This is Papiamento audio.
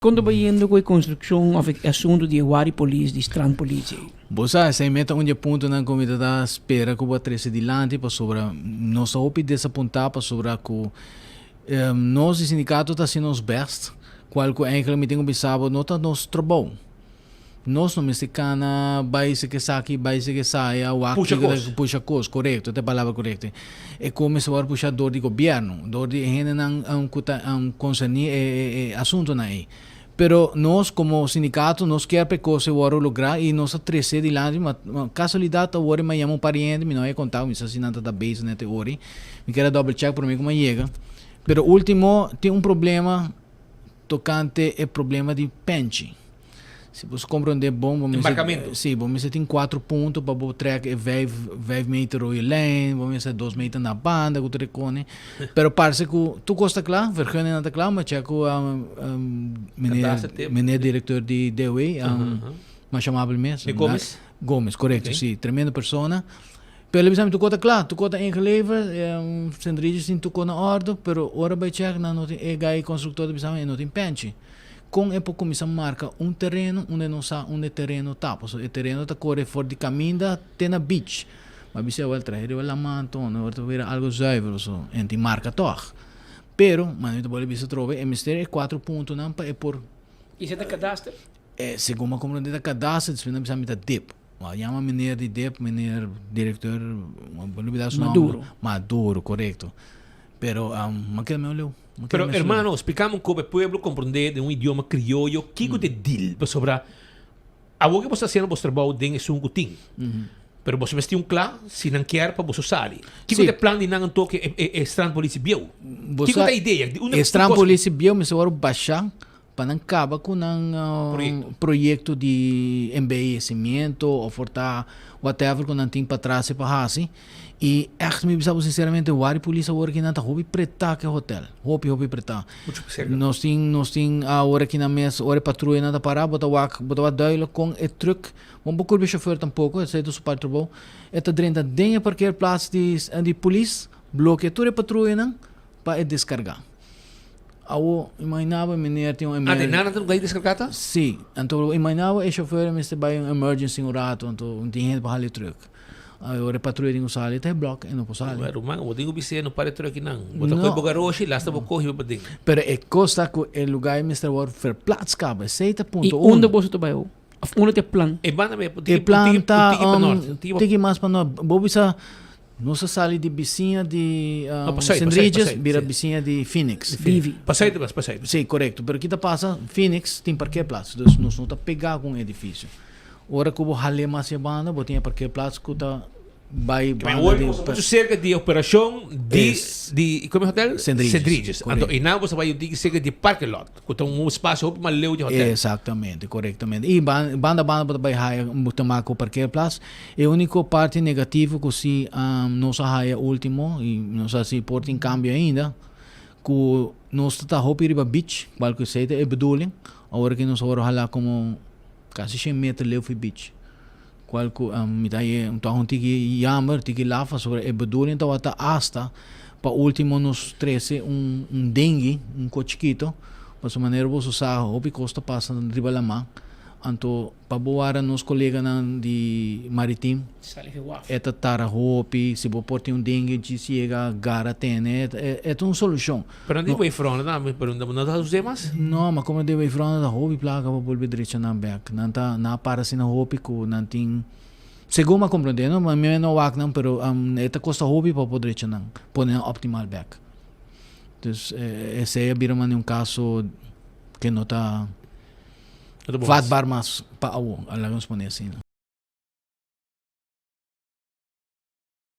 Kon ta bayendo ku e konstrukshon òf e asuntu di e wari polis, di strandpolitie ei? Bo sa, esei mes ta un di e puntonan ku mi ta ta spera ku bo a trese dilanti pasobra nos ta hopi desapuntá pasobra ku nos di sindikato ta hasi nos bèst, kual ku eigentlik mi tin ku bisa bo no ta nos trabou. Nos no mester kana bai seke esaki, bai seke esaya, wak Pusha kiko ta kos. pusha kos, korekto, ta e palabra korekto. E kos mester wòrdu pusha dor di gobièrnu, dor di e hendenan ku ta konserní e e asuntunan ei. Pero nos komo sindikato nos kier pa e kos ei wòrdu lográ i nos a trese dilanti, ma kasualidat awor e mi a yama un par di hende, mi no a kontá, mi sa si nan ta ta bezig net e ora ei, mi kier a double check promé ku mi a yega. Pero ultimo tin un problema Tokante e problema di penchi. Si bo komprondé bon, bo mester, Embarkamento. si, bo mester tin kuatro punto pa bo trek e vijf, vijf meter rode lijn, bo mester dos meter na banda ku ta rekone. Pero parse ku tur kos ta kla, vergunning ta kla, ma chek ku meneer, Kadaster tip. meneer direkteur di DOW, masha amabel mes. Meneer Gomez? Gomez, korekto, Ok. si. Tremendo persona. Pero el a bisa mi tur kos ta kla, tur kos ta ingeleverd, Sint Regis tin tur kos na ordo, pero ora bai chek nan no tin, e guy constructor ta bisa mi e no tin penchi. Kon e por kuminsá marka un tereno unda e no sa unda e tereno ta? Pasobra e tereno ta kore for di kaminda te na beach. Mi a bisa awel trahe riba laman anto, awor ta bira algo zuiver pasobra e no tin marka tòg. Pero, manera mi ta bolbe bisa atrobe, e mester e kuatro puntonan pa e por. I esei ta kadaster? Segun mi a komprondé ta kadaster, despues nan a bisa mi ta dip. Bo yama meneer di dep, meneer directeur, bo lubida su nomber. Maduro. Maduro, correcto. Pero um, ma keda medio leu. Ma keda Pero medio hermano, splikami un kopo e pueblo komprondé den un idioma krioyo kiko ta e deal. Pasobra awor ke bo sta hasiendo bo trabou den esun ku tin. Pero boso mester tin un kla si nan kier pa boso sali. Kiko Sí. ta e plan di nan anto ke e, e, e strandpolitie bieu? Bo Kiko sa- ta e idea? Di unda E tur kos- strandpolitie bieu mester wòrdu bashá Pa nan kaba ku nan Proyekto. proyekto di embeyecimiento of por ta whatever ku nan tin patras pa hasi. I ègt mi bisa bo sinceramente wari polis awor aki nan ta hopi pretá ku e hotel. Hopi hopi pretá. Mucho cerca. Nos tin nos tin awor aki nan mes ora e patruyanan ta pará bo ta wak bo ta wak duidelijk kon e truck, bo no por kulpa e chauffeur tampoko esei ta su parti trabou, e ta drenta den e parkeerplaats di di polis blokea tur e patruyanan pa e deskargá. Awo, imaginá bo e meneer tin un Ah, emer. de nada ta gai descargá ta? Sí, anto imaginá bo e chauffeur mester bai un emergency un rato, anto un tin hende pa hala e truck. Ora e patruya tin ku sali, ta e blok e no por sali. Bueno, ruman, bo tin ku bis'é no para e truck einan. Bo ta No. kohe bo garoshi, lasta bo kohe bo paden. Pero e kos ta ku e lugá ei mester wòrdu verplaats kaba, esei ta I punto uno. unda boso ta bai awo? Of unda ta e plan? E banda me, E plan ta, tiki pa nort, tiki pa tiki mas pa nort. Bo bisa Nos a sali di bisiña di No, pa zuid, Sint pa zuid, pa Regis zuid, bira sí. bisiña di Phoenix. Divi. Pa zuid mas, pa zuid. Sí, korekto. Pero kita pasa, Phoenix tin parkeerplaats, dus nos no ta pegá ku un edifisio. Ora ku bo hal'é mas e banda, bo tin e parkeerplaats ku ta bai Pero banda awor di bo ta muchu serka di e operashon di Es. di komo e hotel? Sint Regis, Sint Regis. Anto korekto. einan bo ta bai un tiki serka di parking lot. Ku ta un spasio hopi mas leu di hotel. Exactamente, korektamente. I banda banda bo ta bai haya bo ta maka ku parkeerplaats. E uniko parti negativo ku si nos a haya ultimo i no sa si por tin kambio ainda, ku nos ta ta hopi riba beach, kual ku esei ta e bedoeling. Awor aki nos a wòrdu hala komo kasi shen meter leu fi beach. Kual ku mi ta haye tòg un tiki jammer, tiki laf pasobra e bedoeling tabata asta pa ultimo nos trese un un dinghy, un ko chikito, pasobra manera boso sa hopi kos ta pasa riba laman, anto pa bo wara nos koleganan di maritim e ta tara hopi, si bo por tin un dinghy djis yega gara tene, e ta un solushon. Pero nan di wavefront tambe, pero no ta us'é mas? No, ma como di wavefront ta hopi placa pa bolbe drecha nan bek. Nan ta, nan a para asina hopi cu nan tin, segun mi a comprende, no, mi no wak nan, pero e ta costa hopi pa por drecha nan, pone nan optimal bek. Dus esey a bira mane un caso ke no ta vatbaar mas pa awo, laga nos pone asina.